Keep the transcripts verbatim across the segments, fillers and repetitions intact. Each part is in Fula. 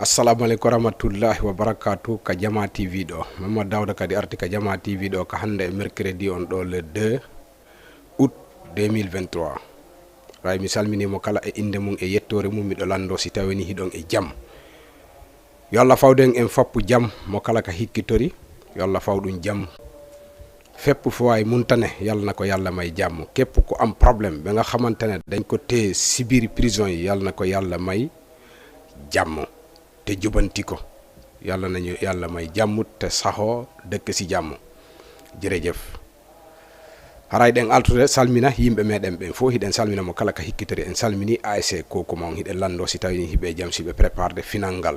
Assalamu aleykum warahmatullahi wabarakatu. Ka Jama T V ɗo, Mamadou Dawda kadi arti ka Jama T V ɗo ka hannde e mercredi on ɗo le deux août deux mille vingt-trois. Ray mi salminii mo kala e innde mum e yettoore mum. Miɗo lanndoo si tawii ni hiɗon e jam. Yo Allah fawdu en, en foppu jam, mo kala ka hikkitori, yo Allah fawdu ɗum jam. Fépp fu waay munta ne, yal na ko Yàlla may jàmm. Képp ku am problème, ba nga xamante ne dañ ko téye si biir prison yi, yal na ko Yàlla may jàmm te jubanti ko. Yàlla nañu Yàlla may jàmm te saxoo dëkk si jàmm. Jërëjëf. Haray ɗen altude salmina yimɓe meɗen ɓen fof. Hiɗen salmina mo kala ka hikkitori. En salmini A S C Kokuma on. Hiɗen lanndoo si tawii hiɓe jam, si ɓe préparde final ngal.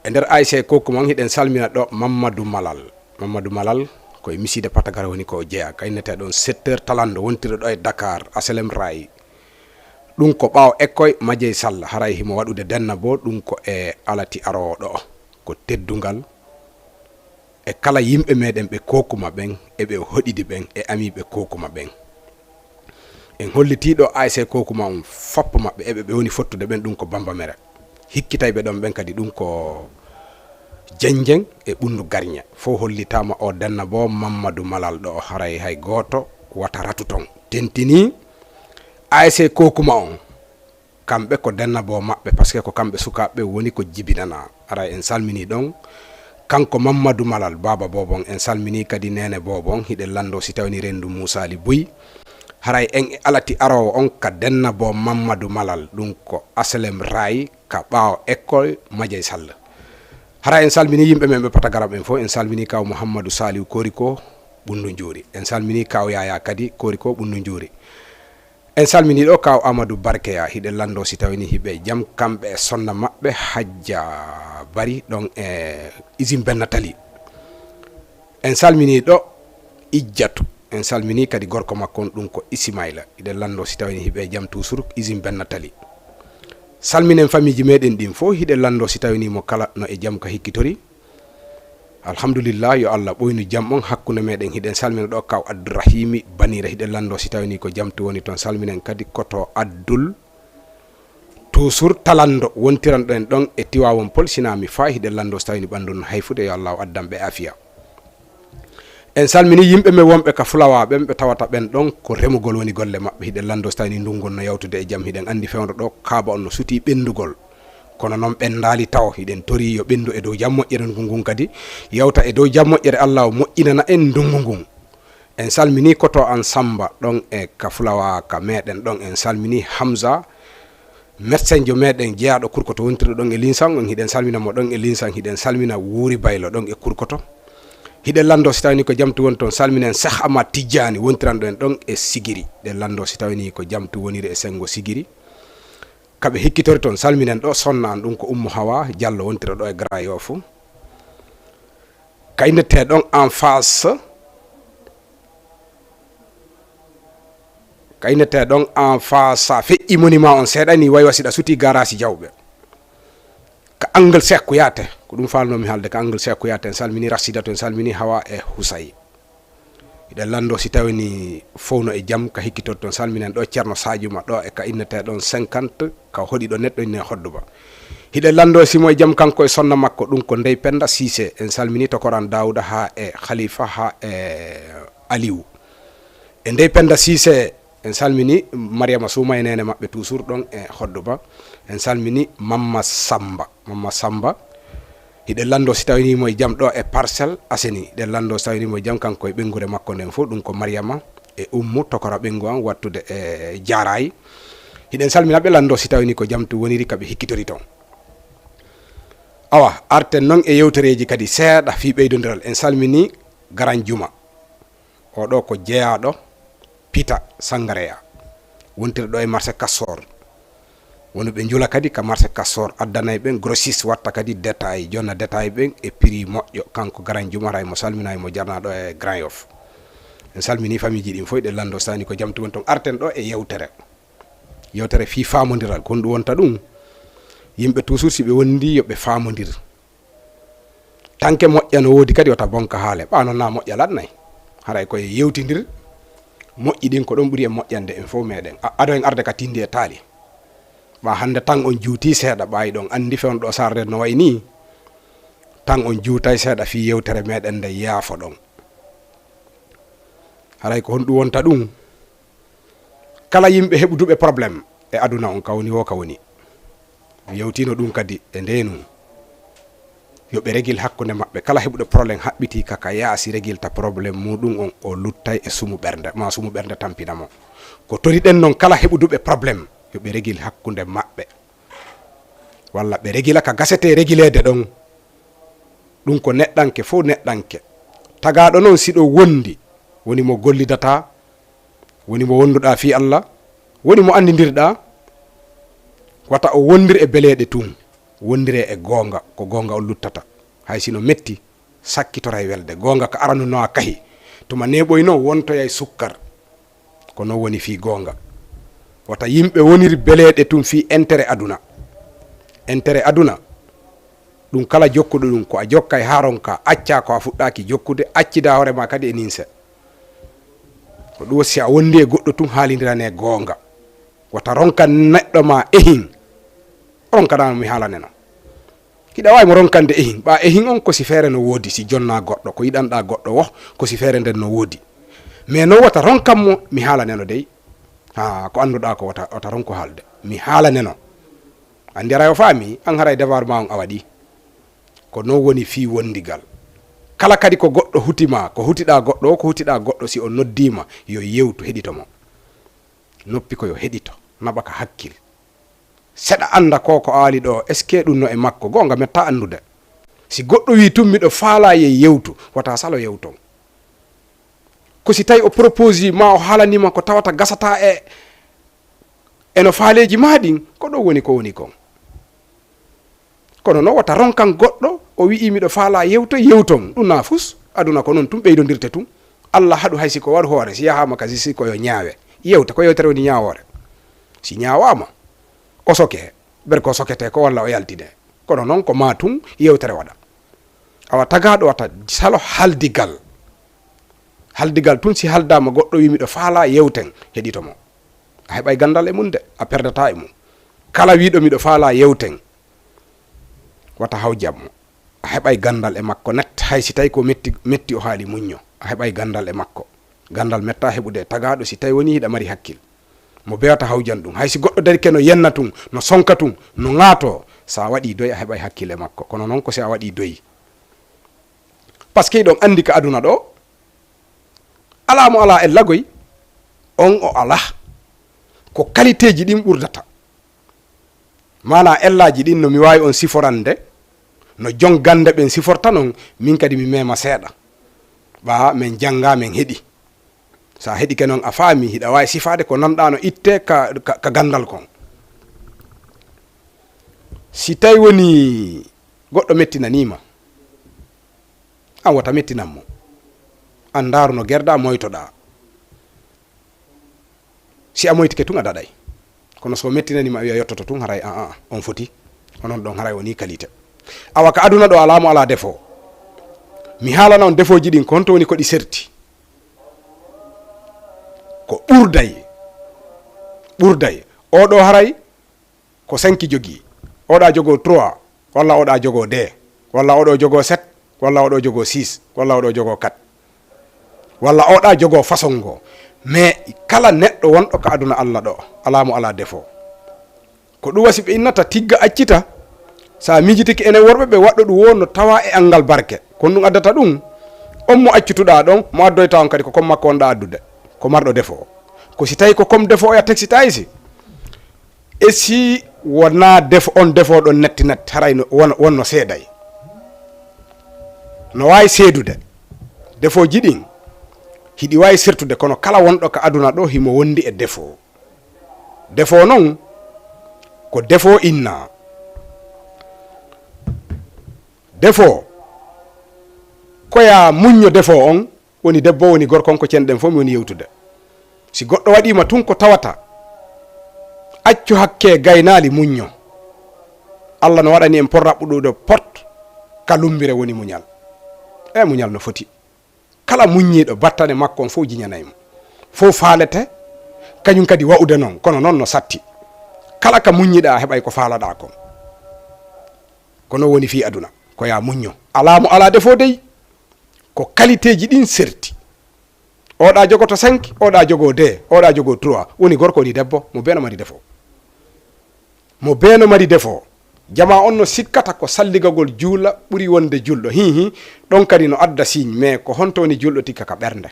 E nder A S C Kokuma on, hiɗen salmina ɗo Mamadou Malal. Mamadou Malal ko e misiide Patagara woni ko o jeyaa. Ka innetee ɗon secteur Talando, wontirɗo ɗo e Dakar, H L M Ray. Ɗum ko ɓaawo ekkoy Madiay Sall, haray himo waɗude denna bo, ɗum ko e alati aroowo ɗo. Ko teddungal e kala yimɓe meɗen ɓe Kokuma ɓen, e ɓe hoɗidi ɓen, e amiiɓe Kokuma ɓen. En hollitii ɗo A S C Kokuma on foppo maɓɓe, e ɓe ɓe woni fottude ɓen, ɗum ko Bamba Mere. Hikkitayɓe ɗon ɓen kadi, ɗum ko Jenjeng e Ɓunndu Garñe. Fof hollitaama o denna bo Mamadou Malal ɗo, haray hay gooto wata ratu ton. Tentinii A S C Kokuma on, kamɓe ko denna bo maɓɓe, parce que ko kamɓe sukaaɓe woni ko jibinanaa. Haray en salminii ɗon kanko Mamadou Malal, baaba Boobon, en salminii kadi neene Boobon, hiɗen lanndoo si tawii ni renndu Muusaali Buy. Haray en e alati aroowo on ka denna bo Mamadou Malal, ɗum ko H L M Ray, ka ɓaawo école Madiay Sall. Haray en salminii yimɓe men ɓe Patagara ɓen fof, en salminii kaw Mouhamadou Saliou Koriko Ɓunndu Njuuri, en salminii kaw Yaya kadi Koriko Ɓunndu Njuuri. En salminii ɗo kaw Amadou Barkeya, hiɗen lanndoo si tawii ni hiɓe jam, kamɓe e sonna maɓɓe Hajja Bari ɗon e usine Benna Tali. En salminii ɗo Ijjatu, en salminii kadi gorko makko on, ɗum ko Isimayla. Hiɗen lanndoo si tawii ni hiɓe jam, toujours usine Benna Tali. Salminen famiiji meɗen ɗin fof, hiɗen lanndoo si tawii ni mo kala no e jam ka hikkitori. Alhamdulillah, yo Allah ɓoynu jam on hakkunde meɗen. Hiɗen salmina ɗo kaw Abdourahimi Banira, hiɗen lanndoo si tawii ni ko jam tu woni ton. Salminen kadi koto Abdoul, toujours Talando, wontiranɗo en ɗon e Tiwawon Pol, sina mi faay, hiɗen lanndoo si tawii ni ɓanndu no hayfude, yo Allah addan ɓe afiya. En salminii yimɓe men wonɓe ka Fulawa ɓen, ɓe tawata ɓen ɗon ko remugol woni golle maɓɓe. Hiɗen lanndoo si tawii ni ndunngu ngun no yawtude e jam. Hiɗen anndi fewndo ɗo Kaaba on no sutii ɓenndugol. Kono non ɓenndaali tawo. Hiɗen torii yo ɓenndu e dow jam moƴƴere, ndunngu ngun kadi yawta e dow jam moƴƴere. Allah o moƴƴinana en ndunngu ngun. En salminii koto an Samba ɗon e ka Fulawa ka meɗen ɗon. En salminii Hamza, médecin jo meɗen jeyaaɗo Kurkoto, wontirɗo ɗon e Linsan on. Hiɗen salmina mo ɗon e Linsan. Hiɗen salmina Wuuri Baylo ɗon e Kurkoto. Hiɗen lanndoo si tawii ni ko jam tu woni ton. Salminen Cheikh Ahmad Tijjani, wontiranɗo en ɗon e Sigiri. Hiɗen lanndoo si tawii ni ko jam tu woniri e senngo Sigiri. Ka ɓe hikkitori ton, salminen ɗo sonna an, ɗum ko Ummu Hawa Jallo, wontirɗo ɗo e Grand Yoff. Ka innetee ɗon en face, ka innetee ɗon en face, sa feƴƴi monument on seeɗa ni, way wa si ɗa sutii garage Jawɓe. Ka angle Seeku Yaate, ko ɗum faalnoomi haalde, ka angle Seeku Yaate, en salminii Rassidatu, en salminii Hawa e Husay. Hiɗen lanndoo si tawii ni fof no e jam ka hikkitori ton. Salminen ɗo Ceerno Sajuma ɗo e ka innetee ɗon cinquante, ka hoɗi ɗo neɗɗo inne Hodduba. Hiɗen lanndoo si mo e jam kanko e sonna makko, ɗum ko Ndey Pennda Siise. En salminii tokoran Daawuda haa e Khalifa haa e Aliou. E Ndey Pennda Siise, en salminii Mariama Suuma e neene maɓɓe toujours ɗon e Hodduba. En salminii Mamma Samba, Mamma Samba. Hiɗen lanndoo si tawii ni mo e jam ɗo e Parcelles Assainies. Hiɗen lanndoo si tawii ni mo e jam kanko e ɓeynguure makko nden fof, ɗum ko Mariama e Ummu, tokora ɓeyngu an wattude e Jaaraay. Hiɗen salmina ɓe, lanndoo si tawii ni ko jam tu woniri ka ɓe hikkitori ton. Awa, arten non e yewtereeji kadi seeɗa fii ɓeydondiral. En salminii Garan Juma. Oɗo ko jeyaaɗo Pita Sangareya, wontirɗo e marché Castor. Woni ɓe njula kadi ka marché Castor, addanay ɓen grossiste, watta kadi détail, jonna détail ɓen e prix moƴƴo. Kanko Garan Juma, haray mo salminay, mo jarna ɗo e Grand Yoff. En salminii famiiji ɗin fof, hiɗen lanndoo si tawii ni ko jam tu woni ton. Arten ɗo e yewtere. Yewtere fii faamondiral, ko honɗum wonta ɗum? Yimɓe toujours si ɓe wondi yo ɓe faamondir. Tanke moƴƴa no woodi kadi, wota bonka haale. Ɓaa non na moƴƴa laɗnay. Haray koye yewtindir moƴƴi ɗin, ko ɗon ɓuri en moƴƴande en fof meɗen. A-, ado en arde ka tindi e taali. Ɓa hannde tan on juuti seeɗa, ɓa hiɗon anndi fewndo ɗo sarde no wayi nii, tan on juutay seeɗa fii yewtere meɗen nde, yaafoɗon. Haray ko honɗum wonta ɗum? Kala yimɓe heɓuduɓe problème e aduna on, ka woni woo ka woni. Mi yewtino ɗum kadi e ndeenun. Yo ɓe régil hakkunde maɓɓe. Kala heɓuɗo problème haɓɓitii ka, ka yaasi régilta problème muɗum on, o luttay e sumu ɓernde, ma sumu ɓernde tampina mo. Ko toriɗen non kala heɓuduɓe problème, yo ɓe régil hakkunde maɓɓe. Walla ɓe régila ka gasetee régileede ɗon. Ɗum ko neɗɗanke fow neɗɗanke. Tagaaɗo non si ɗo wondi, woni mo gollidataa, woni mo wonduɗaa fii Alla, woni mo anndindirɗaa, wata o wondir e beleeɗe tun, wondiree e goonga, ko goonga on luttata. Hay si no metti, sakkitoray welde. Goonga ka aranu no a kahi, tuma neeɓoy non, wontoyay sukkar. Ko non woni fii goonga. Wata yimɓe wonir beleeɗe tun fii intérêt aduna. Intérêt aduna, ɗum kala jokkuɗo ɗum, ko a jokkay haa ronka, accaa ko a fuɗɗaaki jokkude, accidaa hoore maa kadi e ninse. Ko ɗum si a wondi e goɗɗo tun, haalindiranee goonga. Wata ronkan neɗɗo maa ehin. Ronkanaama mi haalaneno. Hiɗa waawi mo ronkande ehin. Ɓa ehin on ko si feere no woodi, si jonnaa goɗɗo, ko yiɗanɗaa goɗɗo wo, ko si feere nden no woodi. Mais non wata ronkan mo, mi haalaneno dey. Haa, ko annduɗaa ko wata, wata ronku haalde. Mi haalaneno. Anndi haray o faami, an haray devoir maa on a waɗi. Ko non woni fii wondigal. Kala kadi ko goɗɗo huti maa, ko hutiɗaa goɗɗo o, ko hutiɗaa goɗɗo si o noddii ma, yo yewtu heɗito mo. Noppi ko yo heɗito, naɓa ka hakkil. Seɗa annda ko ko aali ɗo, est-ce que ɗum no e makko? Goonga metta anndude. Si goɗɗo wii tun miɗo faalaa ye yewtu, wata salo yewton. Ko si tawi o proposii ma, o haalanii ma ko tawata gasataa e, e no faaleeji maa ɗin, ko ɗon woni ko woni kon. Kono non wata ronkan goɗɗo, o wi'i miɗo faalaa yewto, yewton. Ɗum naafus, aduna ko non tun ɓeydondirte tun. Alla haɗu hay si ko waru hoore, si yahaama ka justice ko yo ñaawe. Yewte ko yewtere woni ñaawoore. Si ñaawaama, o soke, ɓer ko soketee ko walla o yaltine. Kono non ko maa tun yewtere waɗa. Awa tagaaɗo wata salo haldigal. Haldigal tun si haldaama goɗɗo wi miɗo faalaa yewten, heɗito mo. A heɓay ganndal e mun de, a perdataa e mun. Kala wiiɗo miɗo faalaa yewten, wata hawjan mo. A heɓay ganndal e makko net, hay si tawi ko metti, metti o haali muñño. A heɓay ganndal e makko. Ganndal mettaa heɓude e tagaaɗo si tawi woni hiɗa mari hakkil. Mo bewata hawjan ɗum. Hay si goɗɗo darike no yenna tun, no sonka tun, no ŋaatoo, sa waɗii doy a heɓay hakkil e makko. Kono non ko si a waɗii doy. Parce que hiɗon anndi ka aduna ɗo, alaa mo alaa ellagoy, on o alaa. Ko qualitéji ɗin ɓurdata. Maanaa ellaaji ɗin no mi waawi on siforande, no jon gannde ɓen siforta non, min kadi mi meema seeɗa. Ɓaa men jannga, men heɗi. Sa heɗike non a faami, hiɗa waawi sifaade ko nanɗaa no ittee ka, ka, ka ganndal kon. Si tawi woni goɗɗo mettinanii ma, an wota mettinan mo. An ndaaru no gerɗaa, moytoɗaa. Si a moytike tun a daɗay. Kono so mettinanii ma a wi'a yottoto tun, haray a, a, on foti. Onon ɗon haray woni qualité. Awa ka aduna ɗo alaa mo alaa defo. Mi haalana on defooji ɗin ko honto woni ko ɗi serti. Ko ɓurday. Ɓurday. Oo ɗoo haray ko cinq jogii, oɗa jogoo trois, walla oɗa jogoo deux, walla oɗo jogoo sept, walla oɗo jogoo six, walla oɗo jogoo quatre, walla oɗa jogoo façon ngoo. Mais kala neɗɗo wonɗo ka aduna Alla ɗo, alaa mo alaa defo. Ko ɗum wasi ɓe innata tigga accita. Sa miijitike enen worɓe ɓe waɗɗo ɗum woo no tawa e anngal barke. Kono ɗum addata ɗum, on mo accutuɗaa ɗon, mo addoyta on kadi ko kon makko wonɗa addude, ko marɗo defo. Ko si tawi ko kon defo oya teksitaay si. E si wonaa defo, on defo ɗon netti netti, haray no, won, wonno seeday. No waawi seedude. Defooji ɗin, hiɗi waawi sertude, kono kala wonɗo ka aduna ɗo, himo wondi e defo. Defo non, ko defo inna. Defo, ko ya muñño defo on, woni debbo, woni gorko on, ko cenɗen fof mi woni yewtude. Si goɗɗo waɗiima tun ko tawata, accu hakke gaynaali muñño. Alla no waɗani en pot raɓɓuɗuɗo pot ka lumbire woni muñal. E muñal no foti. Kala muññiiɗo battane makko on fof jiñanay mo. Fof faalete, kañum kadi wa'ude non, kono non no satti. Kala ka muññiɗaa, heɓay ko faalaɗaa kon. Ko non woni fii aduna. Ko yaa muñño. Alaa mo alaa defoo dey. Ko qualité ji ɗin serti. Oɗa jogoto cinq, oɗa jogoo deux, oɗa jogoo trois. Woni gorko, woni debbo, mo bee no mari defoo. Mo bee no mari defoo. Jamaa on no sikkata ko salligagol juula ɓuri wonde julɗo. Hii, hii. Ɗon kadi no adda signe, mais ko honto woni julɗo tikka? Ka ɓernde.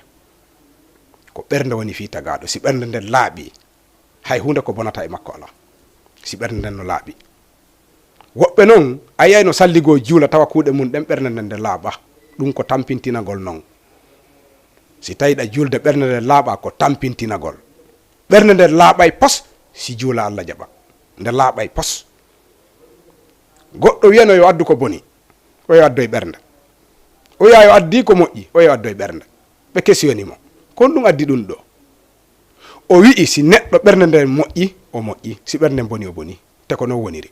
Ko ɓernde woni fii tagaaɗo. Si ɓernde nden laaɓii, hay huunde ko bonata e makko alaa. Si ɓernde nden no laaɓii. Woɓɓe non, a yi'ay no salligoo juula tawa kuuɗe mun ɗen ɓernde nden nde laaɓaa. Ɗun ko tampintinagol non. Si tawi ɗa julde ɓernde nden laaɓaa, ko tampintinagol. Ɓernde nden laaɓay pos, si juula Alla jaɓa. Nde laaɓay pos. Goɗɗo wi'ano yo addu ko boni, o yo addoy ɓernde. O wi'a yo addi ko moƴƴi, o yo addoy ɓernde. Ɓe kesiyoni mo. Kon ɗun addi ɗun ɗoo? O wi'i si neɗɗo ɓernde nden moƴƴi, o moƴƴi. Si ɓernde nden boni, o boni. Te ko non woniri.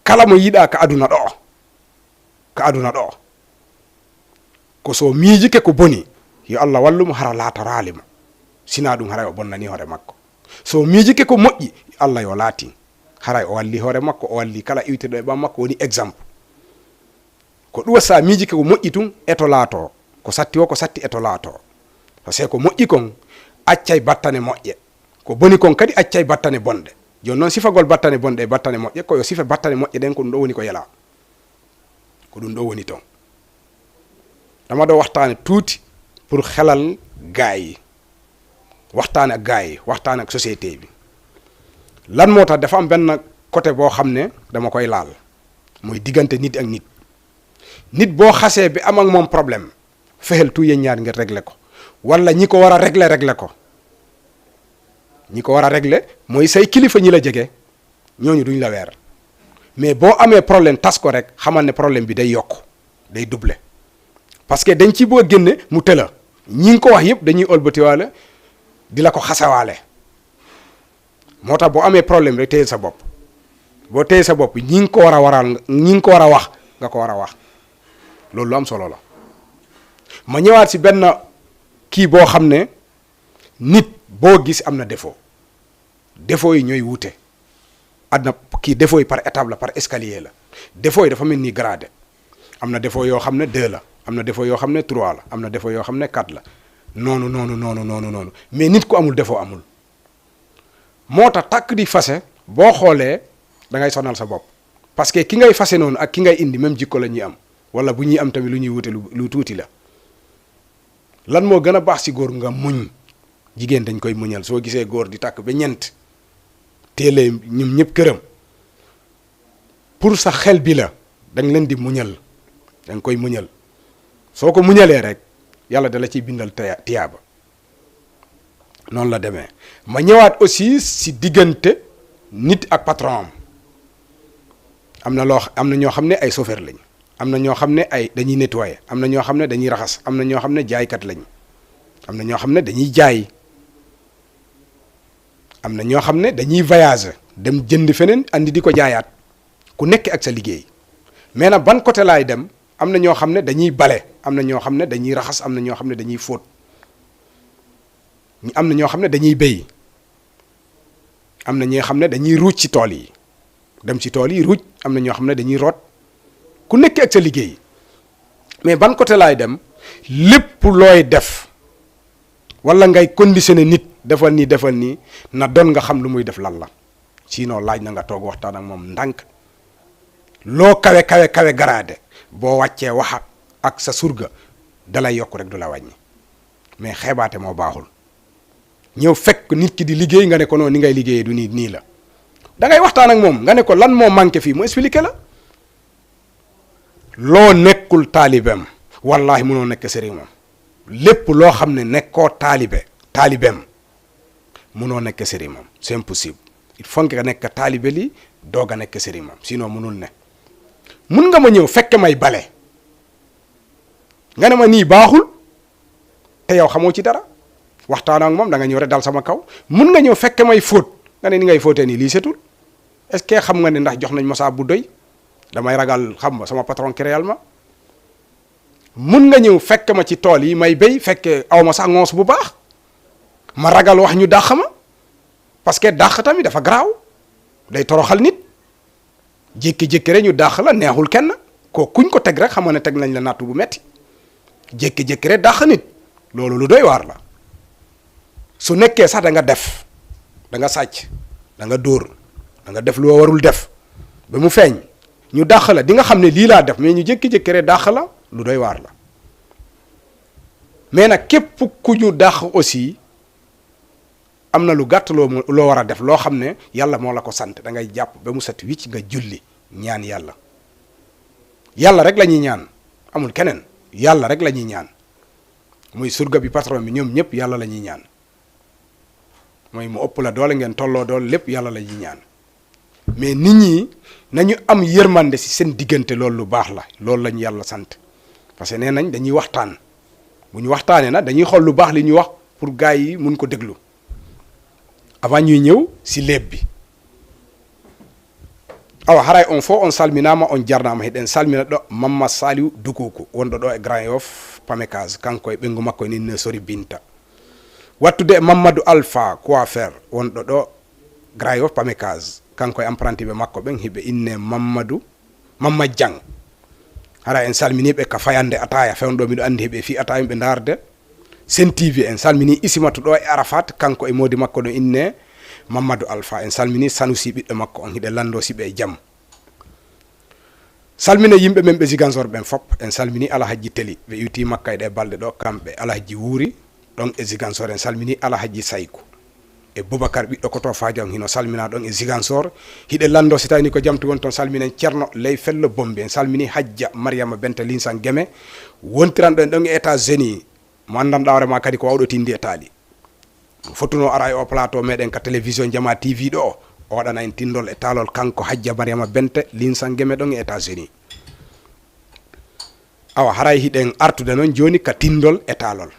Kala mo yiɗaa ka aduna ɗoo, ka aduna ɗoo, ko so miijike ko boni, yo Alla wallu mo, hara laatoraali mo. Sinaa ɗun, haray o bonnanii hoore makko. So miijike ko moƴƴi, yo Alla yo laatin. Haray o wallii hoore makko, o wallii kala iwtirɗo e ɓaawo makko, woni exemple. Ko ɗun waɗi si a miijike ko moƴƴi tun, eto laatoo. Ko satti woo, ko satti, eto laatoo. Parce que ko moƴƴi kon accay battane moƴƴe. Ko boni kon kadi accay battane bonɗe. Jooni non, sifagol battane bonɗe e battane moƴƴe, ko yo sife battane moƴƴe ɗen, ko ɗun ɗoo woni ko yelaa. Ko ɗun ɗoo woni ton. Ɗama ɗoo waxtaane tuuti pour xelal gaa yi. Waxtaane ak gaa yi, waxtaane ak société bi. Lan moo tax? Dafa am benn côté boo xam ne dama koy laal. Mooy diggante nit ak nit. Nit boo xasee bi am ak moom problème, fexeel tout yéen ñaar ngeen régler ko. Wala ñi ko war a régler, régler ko. Ñi ko war a régler mooy say kilifa, ñi la jege, ñooñu duñ la weer. Mais boo amee problème, tas ko rek, xamal ne problème bi day yokk, day doubler. Parce que dañ ci bëgg a génne mu tëla. Ñi ngi ko wax yépp dañuy ëlbatiwaale, di la ko xasawaale. Moo tax boo amee problème rek, téyel sa bopp. Boo téyee sa bopp, ñi ngi ko war a waral, ñi ngi ko war a wax, nga ko war a wax. Loolu lu am solo la. Ma ñëwaat si benn kii boo xam ne nit boo gis am na défaut. Défaut yi ñooy wuute. Adna kii, défaut yi par étape la, par escalier la. Défaut yi dafa mel ni gradé. Am na défaut yoo xam ne deux la, am na défaut yoo xam ne trois la, am na défaut yoo xam ne quatre la. Noonu, noonu, noonu, noonu, noonu. Mais nit ku amul défaut amul. Moo tax takk di fase, boo xoolee, da ngay sonal sa bopp. Parce que ki ngay fase noonu ak ki ngay indi, même jikko la ñuy am. Wala bu ñuy am tamit, lu ñuy wuute lu, lu tuuti la. Lan moo gën a baax si góor? Nga muñ. Jigéen dañ koy muñal. Soo gisee góor di takk ba ñeent, teelee ñoom ñëpp këram, pour sa xel bi la, da nga leen di muñal. Da nga koy muñal. Soo ko muñalee rek, Yàlla da la ciy bindal taya-, tiyaaba. Noonu la demee. Ma ñëwaat aussi si diggante nit ak patron am. Am na loo xa-, am na ñoo xam ne ay chauffeur lañ. Am na ñoo xam ne ay, dañuy nettoyer. Am na ñoo xam ne dañuy raxas. Am na ñoo xam ne jaaykat lañ. Am na ñoo xam ne dañuy jaay. Am na ñoo xam ne dañuy voyager, dem jënd feneen, andi di ko jaayaat. Ku nekk ak sa liggéey. Mais nag, ban côté laay dem? Am na ñoo xam ne dañuy bale, am na ñoo xam ne dañuy raxas, am na ñoo xam ne dañuy fóot. Ñi, am na ñoo xam ne dañuy béy. Am na ñi nga xam ne dañuy ruuj ci tool yi, dem ci tool yi ruuj. Am na ñoo xam ne dañuy root. Ku nekk ak sa liggéey. Mais ban côté laay dem? Lépp looy def, wala ngay conditionné nit, defal nii, defal nii, na doon nga xam lu muy def lan la. Sinon, laaj na nga toog waxtaan ak moom ndànk. Loo kawe, kawe, kawe garaade, boo wàccee wax ak, ak sa surga, dalay yokk rek, du la wàññi. Mais xeebaate moo baaxul. Ñëw fekk nit ki di liggéey, nga ne ko, "Non, ni ngay liggéeyee du nii, nii la." Da ngay waxtaan ak moom, nga ne ko, "Lan moo manqué fii?" Mu expliqué la. Loo nekkul taalibeem, wallahi, munoo nekk sëriñam. Lépp loo xam ne nekkoo taalibe, taalibeem, munoo nekk sëriñam. C'est impossible. Il faut nga nekk taalibe lii, doog a nekk sëriñam. Sinon, munul ne. Mun nga ma ñëw fekk may bale, nga ne ma, "Nii baaxul," te yow xamoo ci dara. Waxtaan ak moom, da nga ñëw rek dal sama kaw. Mun nga ñëw fekk may fóot, nga ne, "Ni ngay fóotee nii, lii setul. Est-ce que xam nga ne ndax jox nañ ma saabu bu doy? Damay ragal, xam nga, sama patron créel ma." Mun nga ñëw fekk ma ci tool yi may béy, fekk aw ma sax ngoos bu baax, ma ragal wax ñu dàq ma. Parce que dàq tamit dafa garaaw, day toroxal nit. Jékki-jékki rek ñu dàq la, neexul kenn. Ko kuñ ko teg rek, xamoon ne teg nañ la nattu bu metti. Jékki-jékki rek dàq nit, loolu lu doy waar la. Su nekkee sax da nga def, da nga sàcc, da nga dóor, da nga def loo warul def, ba mu feeñ, ñu dàq la, di nga xam ne lii laa def, mais ñu jékki-jékki rek dàq la, lu doy waar la. Mais nag, képp ku ñu dàq aussi, am na lu gàtt loo mu, loo war a def, loo xam ne Yàlla moo la ko sant. Da ngay jàpp ba mu set wicc, nga julli, ñaan Yàlla. Yàlla rek la ñuy ñaan, amul keneen. Yàlla rek la ñuy ñaan. Muy surga bi, patron bi, ñoom ñëpp Yàlla la ñuy ñaan. Mooy mu ëpp la doole, ngeen tolloo doole, lépp Yàlla la ñuy ñaan. Mais nit ñi nañu am yërmande ci seen diggante, loolu lu baax la, loolu lañu Yàlla sant. Parce que nee nañ dañuy waxtaan. Bu ñu waxtaanee nag, dañuy xool lu baax li ñu wax pour gars yi mun ko déglu avant ñuy ñëw ci léeb bi. Awa, haray on fof on salminaama, on jarnaama. Hiɗen salmina ɗo Mamma Saliou Dukuku, wonɗo ɗo e Grand Yoff Pamecas, kanko e ɓeyngu makko ene innee Sori Binta. Wattude e Mamadou Alpha Coiffeur, wonɗo ɗo Grand Yoff Pamecas, kanko e apprenti ɓe makko ɓen, hiɓe innee Mamadou, Mamma Diang. Hara en salminii ɓe ka fayande ataaya, fewndo miɗo anndi hiɓe fii ataaya, ɓe ndaarde. Sen T V, en salminii Isimatu ɗo e Arafat, kanko e moodi makko ɗo innee Mamadou Alpha. En salminii Sanusi, ɓiɗɗo makko on, hiɗen lanndoo si ɓe e jam. Salmina yimɓe men ɓe Ziguinchor ɓen fop. En salminii Alhajji Teli, ɓe iwtii Makka e ɗee balɗe ɗo, kamɓe Alhajji Wuuri ɗon e Ziguinchor. En salminii Alhajji Sayku e Boubacar ɓiɗɗo Koto Faajo, on hino salminaa ɗon e Ziguinchor. Hiɗen lanndoo si tawii ko jam tigi woni toon, salminen Ceerno Ley Fello Bombi. En salminii Hajja Mariama Bente Linsan Geme, wontiranɗo en ɗon e États-Unis. Mo anndanɗaa hoore maa kadi ko waawɗo tindi e taali. Mo fottunoo ara e o plateau meɗen ka télévision Jamaa T V ɗo, o waɗana en tinndol e taalol, kanko Hajja Mariama Bente Linsan Geme ɗon e États-Unis. Awa, haray hiɗen artude noon jooni ka tinndol e taalol.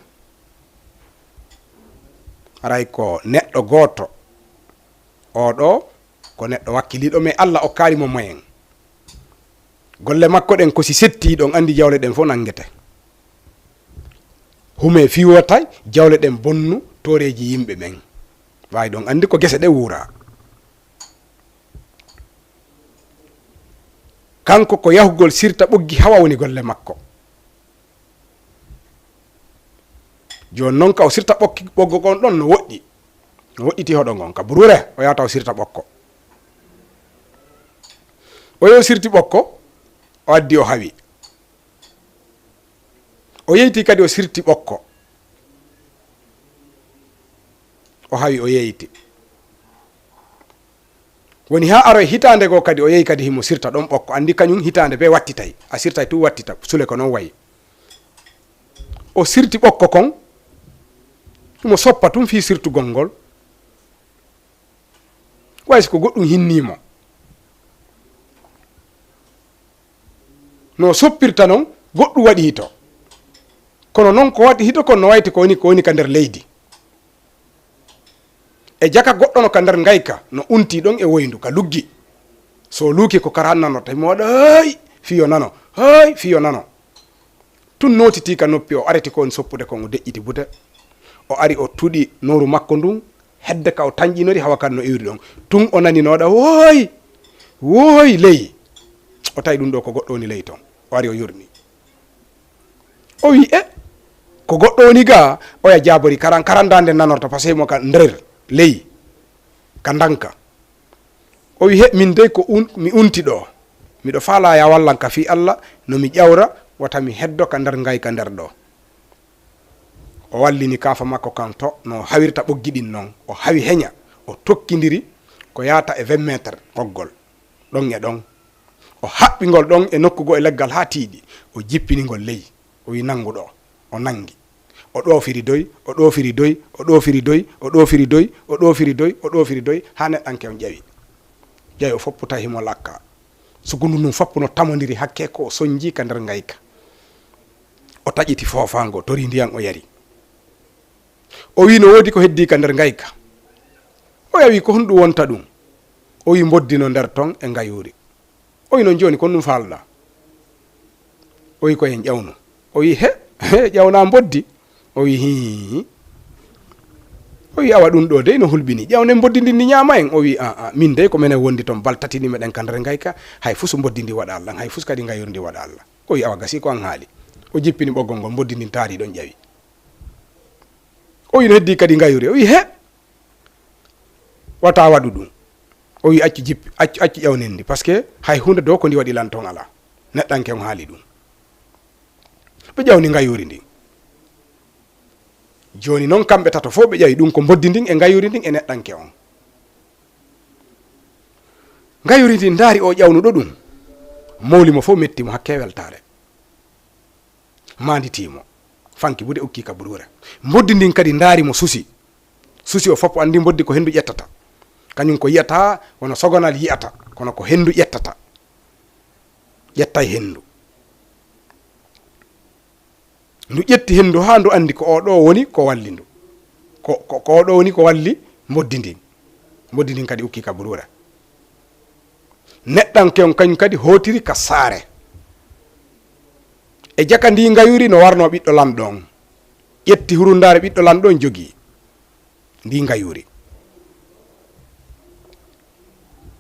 Haray ko neɗɗo gooto, oo ɗoo ko neɗɗo wakkiliiɗo, mais Alla okkaali mo moyen. Golle makko ɗen, ko si settii, ɗon anndi jawle ɗen fof nanngete. Hume fii wota jawle ɗen bonnu tooreeji yimɓe ɓen. Waawi ɗon anndi ko gese ɗe wuuraa. Kanko ko yahugol sirta ɓoggi hawa woni golle makko. Jooni noon ka o sirta ɓokki, ɓoggo kon ɗon no woɗɗi. No woɗɗiti hoɗo ngon ka Burure, o yahata o sirta ɓokko. O yehi o sirti ɓokko, o addi o hawi. O yeyti kadi o sirti ɓokko. O hawi o yeyti. Woni haa aroy hitaande goo kadi, o yehi kadi himo sirta ɗon ɓokko. Anndi kañum hitaande bee wattitay. A sirtay tun wattita, sule ko non wayi. O sirti ɓokko kon, himo soppa tun fii sirtugol ngol. Way si ko goɗɗum hinnii mo. No soppirta non, goɗɗum waɗi hito. Kono non ko waɗi hito kon no wayti ko woni, ko woni ka nder leydi. E jaka goɗɗo no ka nder ngayka, no unti ɗon e woyndu ka luggi. So luuki ko kara nanorta, himo waɗa, "Hey!" Fiyo nano, "Hey!" Fiyo nano. Tun nootitii ka noppi, o ariti ko woni soppude kon, o deƴƴiti bute. O ari, o tuɗi nooru makko ndun, hedde ka o tanƴinori, hawa kan no iwri ɗon. Tun o nani no waɗa, "Wooy! Wooy, ley!" O tawi ɗum ɗo ko goɗɗo woni ley ton. O ari, o yurmi. O wi, "E, ko goɗɗo woni ga?" Oya jaabori karan, karan daande nanorta, pasey mo ka nder ley, ka ndanka. O wi, "He, min dey ko un-, mi unti ɗo. Miɗo faalaa ya wallan ka fii Alla, no mi ƴawra, wata mi heddo ka nder ngayka nder ɗo." O wallini kaafa makko kan to no hawirta ɓoggi ɗin non. O hawi heña, o tokkindiri ko yaata e vingt mètres ɓoggol. Ɗon e ɗon. O haɓɓi ngol ɗon e nokku goo e leggal haa tiiɗi. O jippini ngol ley. O wi, "Nanngu ɗo." O nanngi. O ɗoofiri doy, o ɗoofiri doy, o ɗoofiri doy, o ɗoofiri doy, o ɗoofiri doy, o ɗoofiri doy, haa neɗɗanke on ƴawi. Ƴawi o foppu tawi himo lakka. Sukundu ndun foppu no tamondiri hakke ko o sonji ka nder ngayka. O taƴiti foofaango, tori ndiyan o yari. O wi, "No woodi ko heddii ka nder ngayka?" O yawi, "Ko honɗum wonta ɗum?" O wi, "Mboddi no nder ton e ngayuuri." O wi, "Non jooni ko ɗum faalɗaa?" O wi, "Ko en ƴawnu." O wi, "He, he, ƴawnaa mboddi?" O wi, "Hii." O wi, "Awa ɗum ɗo dey no hulɓini. Ƴawnen mboddi ndin ndi ñaama en." O wi, "Aa, aa, min dey ko menen wondi ton bal tati ni meɗen ka nder ngayka. Hay fus mboddi ndi waɗa Allah, hay fus kadi ngayuri ndi waɗa Allah." O wi, "Awa gasi ko an haali." O jippini ɓoggol ngol, mboddi ndin taari ɗon ƴawi. O wi, "No heddi kadi ngayuri." O wi, "He, wata waɗu ɗum." O wi, "Accu jippi, accu, accu ƴawnen ndi, parce que hay huunde do ko ndi waɗi lan ton alaa." Neɗɗanke on haali ɗum. Ɓe ƴawni ngayuri ndin. Jooni non kamɓe tato fof ɓe ƴawi ɗum ko mboddi ndin e ngayuri ndin e neɗɗanke on. Ngayuri ndin ndaari o ƴawnuɗo ɗum. Mowli mo fof metti mo hakke weltaare. Maanditi mo. Fanki buuɗe ukki ka buruure. Mboddi ndin kadi ndaari mo susi. Susi o fof anndi mboddi ko henndu ƴettata. Kañum ko yi'ata, wono sogonal yi'ata, kono ko henndu ƴettata. Ƴettay henndu. Ndu ƴetti henndu haa ndu anndi ko oo ɗoo woni ko walli ndu. Ko, ko, ko oo ɗoo woni ko walli mboddi ndin. Mboddi ndin kadi ukki ka buruure. Neɗɗanke on kañum kadi hootiri ka saare. E jaka ndi ngayuri no warnoo ɓiɗɗo lanɗo on. Ƴetti hurundaare ɓiɗɗo lanɗo on jogii. Ndi ngayuri.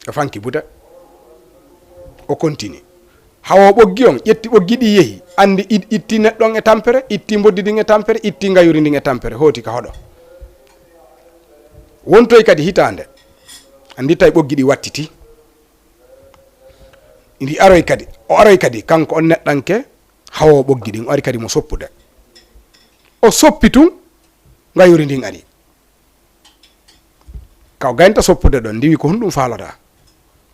O fanki buuɗe. O kontini. Hawo ɓoggi on, ƴetti ɓoggi ɗi yehi. Anndi it-, itti neɗɗo on e tampere, itti mboddi ndin e tampere, itti ngayuri ndin e tampere, hooti ka hoɗo. Wontoy kadi hitaande. Anndi tawi ɓoggi ɗi wattiti. Ndi aroy kadi. O aroy kadi, kanko on neɗɗanke, hawo ɓoggi ɗin. O ari kadi mo soppude. O soppi tun, ngayuri ndin ari. Ka o gaynta soppude ɗon, ndi wi, "Ko honɗum faalaɗaa?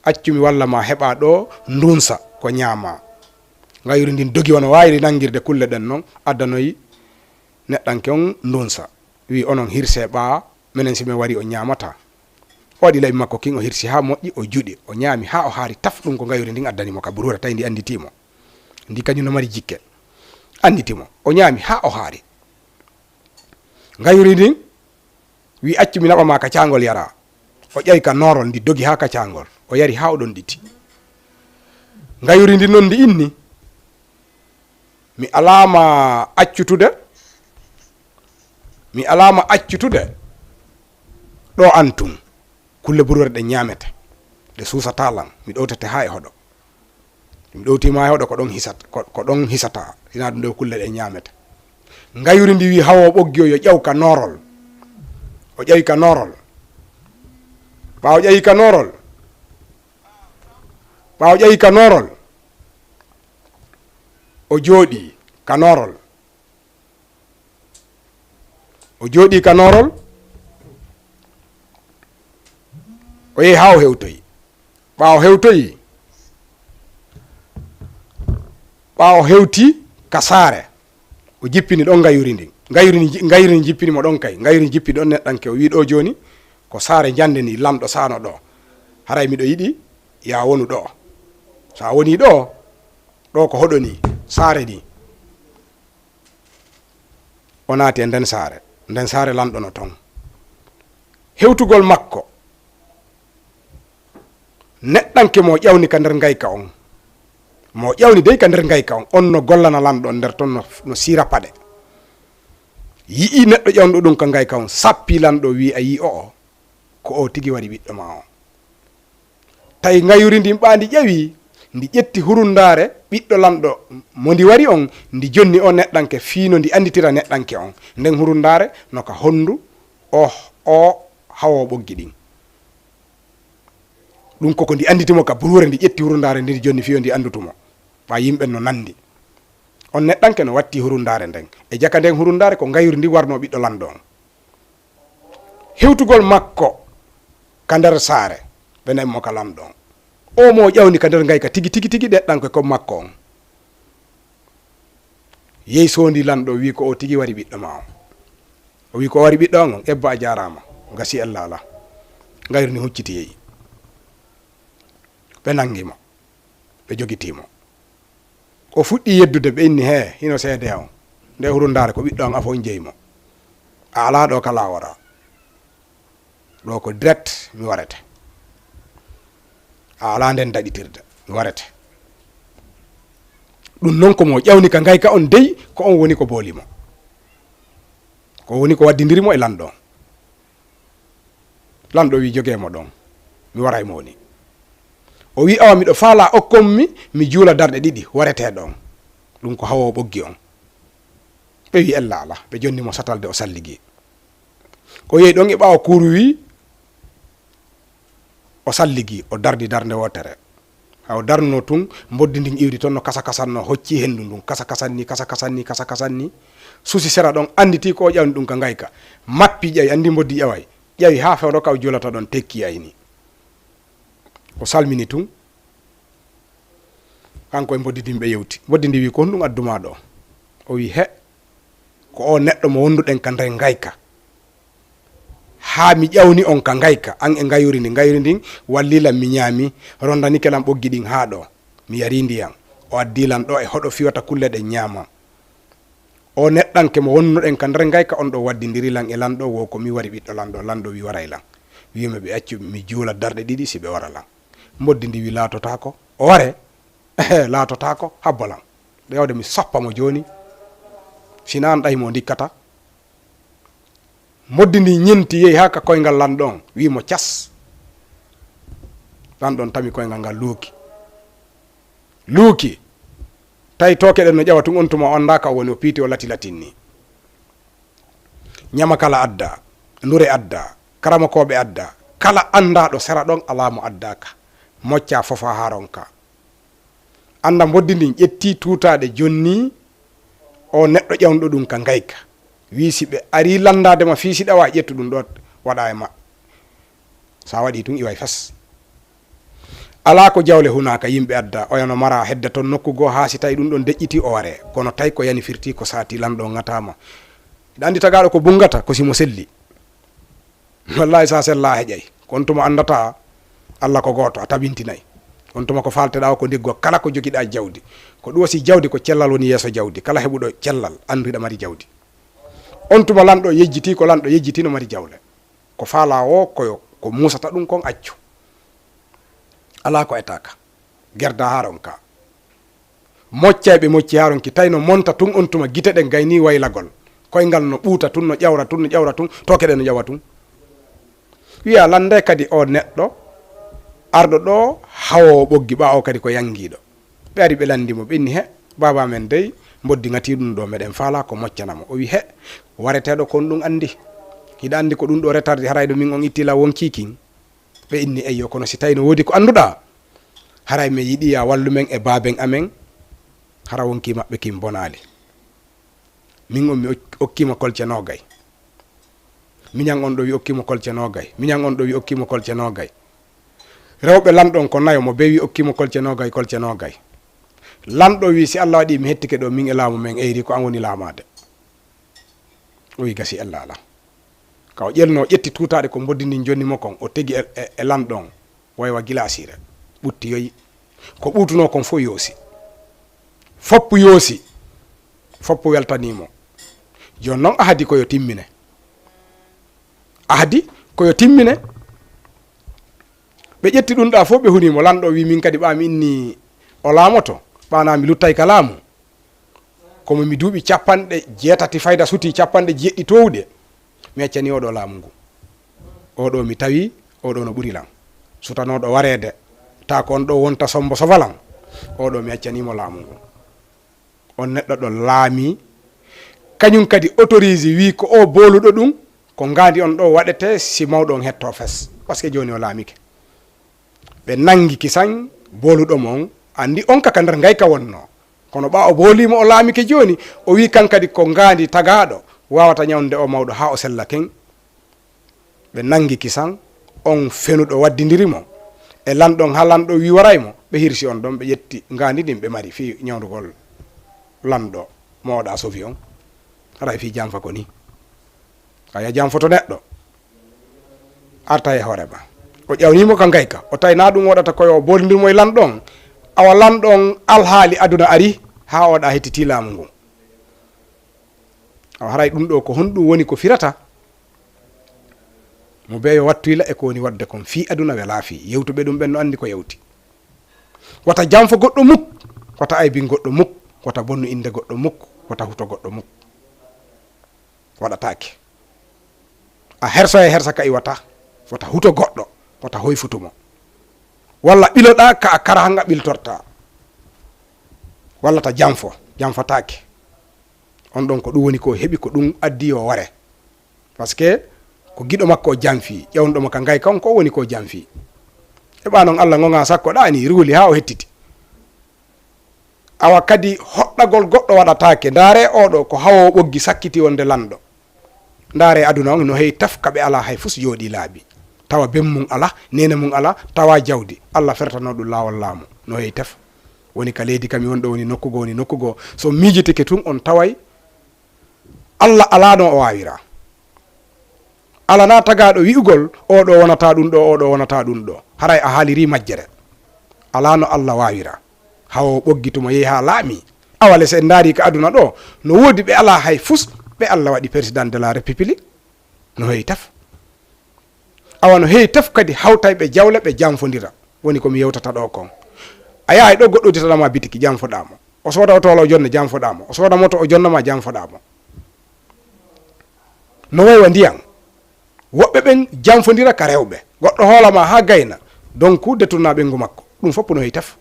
Accu mi walla ma heɓa ɗo ndunsa ko ñaama." Ngayuri ndin dogi wano waawiri nangirde kulle ɗen non, addanoyi neɗɗanke on ndunsa. Wi, "Onon hirsee ɓaa, menen si men wari o ñaamataa." O waɗi laɓi makko kin, o hirsi haa moƴƴi, o juɗi, o ñaami haa o haari taf, ɗum ko ngayuri ndin addani mo ka buruure, tawi ndi annditi mo. Ndi kañum no mari jikke. Annditi mo. O ñaami haa o haari. Ngayuri ndin wi, "Accu mi naɓa ma kacaangol yaraa." O ƴawi ka noorol, ndi dogi haa kacaangol. O yari haa o ɗon ɗiti. Ngayuri ndin non ndi inni, "Mi alaa ma accutude, mi alaa ma accutude ɗo an tun. Kulle buruure ɗe ñaamete, ɗe suusataa lan. Mi ɗowtete haa e hoɗo." Mi ɗowtiima e hoɗo ko ɗon hisat-, ko, ko ɗon hisata. Ina ɗum ɗo kulle ɗe ñaamete. Ngayuri ndi wi hawo ɓoggi o yo ƴaw ka noorol. O ƴawi ka noorol. Ɓaawo ƴawi ka noorol. Ɓaawo ƴawi ka noorol. O jooɗi ka noorol. O jooɗii ka noorol. O yehi haa o hewtoyi. Ɓaawo hewtoyi, ɓaawo hewti ka saare, o jippini ɗon ngayuri ndin. Ngayuri ndi ji-, ngayuri ndi jippini mo ɗon kay. Ngayuri ndi jippini ɗon neɗɗanke. O wi, "Ɗo jooni ko saare njande ni, lanɗo saano ɗo. Haray miɗo yiɗi ya wonu ɗo. So a woni ɗo, ɗo ko hoɗo ni, saare ni." O naati e nden saare. Nden saare lanɗo no ton. Hewtugol makko, neɗɗanke mo ƴawni ka nder ngayka on. Mo ƴawni dey ka nder ngayka on. On no gollana lanɗo on nder ton no, no siira paɗe. Yi'i neɗɗo ƴawnuɗo ɗum ka ngayka on, sappi lanɗo, wi, "A yi'i o'o? Ko o tigi wari ɓiɗɗo ma o." Tawi ngayuri ndin ɓaa ndi ƴawi, ndi ƴetti hurundaare ɓiɗɗo lanɗo mo ndi wari on, ndi jonni o neɗɗanke fii no ndi annditira neɗɗanke on. Nden hurundaare no ka honndu o, o hawo ɓoggi ɗin. Ɗum ko ko ndi annditi mo ka buruure, ndi ƴetti hurundaare ndi, ndi jonni fii yo ndi anndutu mo. Ɓaa yimɓe no nanndi. On neɗɗanke no watti hurundaare nden. E jaka nden hurundaare ko ngayuri ndi warnoo ɓiɗɗo lanɗo on. Hewtugol makko ka nder saare, ɓe naɓi mo ka lanɗo on. O mo ƴawni ka nder ngayka tigi, tigi, tigi, ɗeɗɗanke ko makko on. Yehi soondi lanɗo, wi ko o tigi wari ɓiɗɗo ma on. O wi ko o wari ɓiɗɗo an on, ebba a jaaraama, gasi ella alaa. Ngayru ni hucciti yehi. Ɓe nangi mo, ɓe jogitii mo. O fuɗɗi yeddude, ɓe inni, "Hee, hino seedee on. Nde hurundaare ko ɓiɗɗo an afo on jeyi mo. A alaa ɗo ka laaworaa. Ɗo ko direct mi warete. A alaa nden daɗitirde, mi warete." Ɗum non ko mo ƴawni ka ngayka on dey, ko on woni ko booli mo. Ko woni ko waddindiri mo e lanɗo on. Lanɗo wi, "Jogee mo ɗon, mi waray mo woni." O wi, "Awa, miɗo faalaa okkon mi, mi juula darɗe ɗiɗi, waretee ɗon." Ɗum ko hawo ɓoggi on. Ɓe wi, "Ella ala." Ɓe jonni mo satalde, o salligi. O yehi ɗon e ɓaawo kuuru wi, o salligi, o dardi darnde wootere. Ha o darnuno tun, mboddi ndin iwri ton no kasa kasanno, hocci hendu ndun, kasa kasanni, kasa kasanni, kasa kasanni. Susi sera ɗon, anditi ko o ƴawni ɗum ka ngayka. Mappi ƴawi, andi mboddi ƴaway. Ƴawi ha fewndo ka o juulata ɗon, tekki ayni. O salmini tun. Kanko e mboddi ndin ɓe yewti. Mboddi ndi wi, "Ko honɗum addu ma ɗo?" O wi, "He, ko o neɗɗo mo wonduɗen ka nder ngayka. Haa mi ƴawni on ka ngayka, an e ngayuri ndi. Ngayuri ndin walli lan mi ñaami, rondanike lan ɓoggi ɗin haa ɗo. Mi yari ndiyan. O addi lan ɗo e hoɗo fiwata kulle ɗen ñaama. O neɗɗanke mo wonnuɗen ka nder ngayka, on ɗo waddindiri lan e lanɗo, wo ko mi wari ɓiɗɗo lanɗo. Lanɗo wi waray lan. Wi mo ɓe accu mi juula darɗe ɗiɗi si ɓe wara lan." Mboddi ndi wi, "Laatotaako." O ware? Laatotaako, habbo lan. Ɗo yawde mi soppa mo jooni. Si na an ɗahi mo ndikkata. Mboddi ndi ñenti yehi haa ka koyngal lanɗo on, wi mo cas. Lanɗo on tami koyngal ngal luuki. Luuki. Tawi tooke ɗen no ƴawa tun, on tuma o anndaa ka o woni, o piiti o lati latin ni. Ñama kala adda, ndure adda, karamokooɓe adda, kala anndaaɗo sera ɗon alaa mo addaaka. Mocca fofa haa ronka. Annda mboddi ndin ƴetti tuutaaɗe jonni o neɗɗo ƴawnuɗo ɗum ka ngayka. Wii si ɓe arii lanndaade ma fii si ɗawa, ƴettu ɗum ɗo waɗa e maɓɓe. Sa waɗii tun iway fes. Alaa ko jawle hunaaka yimɓe adda, oya no mara hedde ton nokku goo haa si tawi ɗum ɗon deƴƴiti o waree. Kono tawi ko yani firti ko saati lanɗo ngataama. Hiɗa anndi tagaaɗo ko bunngata ko si mo selli. Wallahi sa sella a heƴay. Ko on tuma anndata Allah ko gooto, a tabintinay. On tuma ko faalteɗaa o ko ndiggo kala ko jogiɗaa jawdi. Ko ɗum wasi jawdi ko cellal woni yeeso jawdi. Kala heɓuɗo cellal anndu hiɗa mari jawdi. On tuma lanɗo yejjiti ko lanɗo yejjiti no mari jawle. Ko faalaa o koyo ko muusata ɗum kon accu. Alaa ko etaaka. Gerda haa ronka. Moccay ɓe mocci haa ronki, tawi no monta tun on tuma, gite ɗen gayni waylagol. Koyngal no ɓuuta tun, no ƴawra tun, no ƴawra tun, tooke ɗen no ƴawa tun. Wiya lande kadi o neɗɗo arɗo ɗo hawowo ɓoggi ɓaawo kadi ko yangiiɗo. Ɓe ari ɓe landi mo, ɓe inni, "He, baaba men dey, mboddi ngati ɗum ɗo, meɗen faala ko moccana mo." O wi, "He, wareteeɗo kon ɗum andi. Hiɗa andi ko ɗum ɗo retardi, haray ɗo min on itti la wonkii kin?" Ɓe inni, "Eyyo, kono si tawi no woodi ko annduɗaa, haray mi yiɗi ya wallu men e baaben amen, hara wonkii maɓɓe kin bonaali. Min on mi ok-, okkii mo kolce noogay. Miñan on ɗo wi okkii mo kolce noogay. Miñan on ɗo wi okkii mo kolce noogay. Rewɓe lanɗon ko nayo, mo bee wi okkii mo kolce noogay, kolce noogay. Lanɗo wi, si Allah waɗi mi hettike ɗo, min e laamu men eyri ko an woni laamaade." O wi gasi ella ala. Ka o ƴelno, o ƴetti tuutaaɗe ko mboddi ndin jonni mo kon, o tegi e, e, e lanɗo on, waywa gilaasiire, ɓuttiyoyi. Ko ɓuutunoo kon fof yoosi. Foppu yoosi. Foppu weltanii mo. Jooni non ahadi ko yo timmine. Ahadi ko yo timmine. Ɓe ƴetti ɗum ɗa fof, ɓe huni mo. Lanɗo wi, "Min kadi ɓa mi inni o laamoto, ɓa na mi luttay ka laamu. Komo mi duuɓi capanɗe jeetati fayda suti, capanɗe jeeɗiɗi toowuɗe, mi accani oɗo laamu ngu. Oɗo mi tawi, oɗo no ɓuri lan. Sutanooɗo wareede, ta ko on ɗo wonta sombo sofa lan. Oɗo mi accani mo laamu ngu." On neɗɗo ɗo laami, kañum kadi autorisé, wi ko o booluɗo ɗum, ko ngaandi on ɗo waɗete si mawɗo on hetto fes, parce que jooni o laamike. Ɓe nangi kisan booluɗo mo on, anndi on ka ka nder ngayka wonno. Kono ɓa o boolimo o laamike jooni, o wi kan kadi ko ngaandi tagaaɗo wawata ñawnde o mawɗo haa o sella ken. Ɓe nangi kisan, on fenuɗo waddindiri mo e lanɗon, haa lanɗo wi waray mo, ɓe hirsi on ɗon, ɓe ƴetti ngaandi ndin ɓe mari fii ñawndugol lanɗo mo oɗa sofi on. Haray fii janfa ko ni. Aya janfoto neɗɗo. Arta e hoore ma. O ƴawnimo ka ngayka. O tawi na ɗum waɗata koyo o bolindir mo e lanɗo on. Awa lanɗo on alhaali aduna ari haa oɗa hettiti laamu ngun. Awa haray ɗum ɗo ko honɗum woni ko firata? Mo beyo wattuyla e ko woni waɗde kon fii aduna welaa fii. Yewtuɓe ɗum ɓen no anndi ko yewti. Wata janfo goɗɗo muk, wata aybin goɗɗo muk, wata bonnu innde goɗɗo muk, wata huto goɗɗo muk. Waɗataake. A hersoya hersa ka iwata. Wota huto goɗɗo, wota hoyfutu mo. Walla ɓiloɗaa ka a kara hanga ɓiltorta. Walla ta janfo, janfataake. On ɗon ko ɗum woni ko heɓi, ko ɗum addi yo ware. Parce que ko giɗo makko o janfi, ƴewnɗo mo ka ngay kan ko woni ko janfi. Heɓa noon Allah ngonga sakko ɗaani, ruuli haa o hettiti. Awa kadi hoɗɗagol goɗɗo waɗataake. Ndaare oɗo ko hawo ɓoggi sakkiti wonde lanɗo. Ndaare aduna on no heewi tef ka ɓe alaa hay fus jooɗi laabi. Tawa ben mum alaa, neene mum alaa, tawa jawdi. Allah fertano ɗum laawol laamu. No heewi tef. Woni ka leydi kam woni ɗo, woni nokku goo, woni nokku goo. So miijitike tun on taway Allah alaa no o waawira. Alaa na tagaaɗo wi'ugol, "Oo ɗoo wonata ɗum ɗoo, oo ɗoo wonata ɗum ɗoo." Haray a haaliri majjere. Alaa no Allah waawira. Hawo ɓoggi tuma yehi haa laami. Awa les en ndaari ka aduna ɗo, no woodi ɓe alaa hay fus, ɓe Allah waɗi président de la République. No heewi tef. Awa no heewi tef kadi hawtay ɓe jawle, ɓe janfondira. Woni ko mi yewtata ɗo kon. A yahay ɗo goɗɗo udditanama bitiki, janfoɗaa mo. O sooda oto walla o jonna, janfoɗaa mo. O sooda moto, o jonna ma, janfoɗaa mo. No way wa ndiyan. Woɓɓe ɓen janfondira ka rewɓe. Goɗɗo hoola ma haa gayna. Donc, détourna ɓengu makko. Ɗum fof no heewi tef.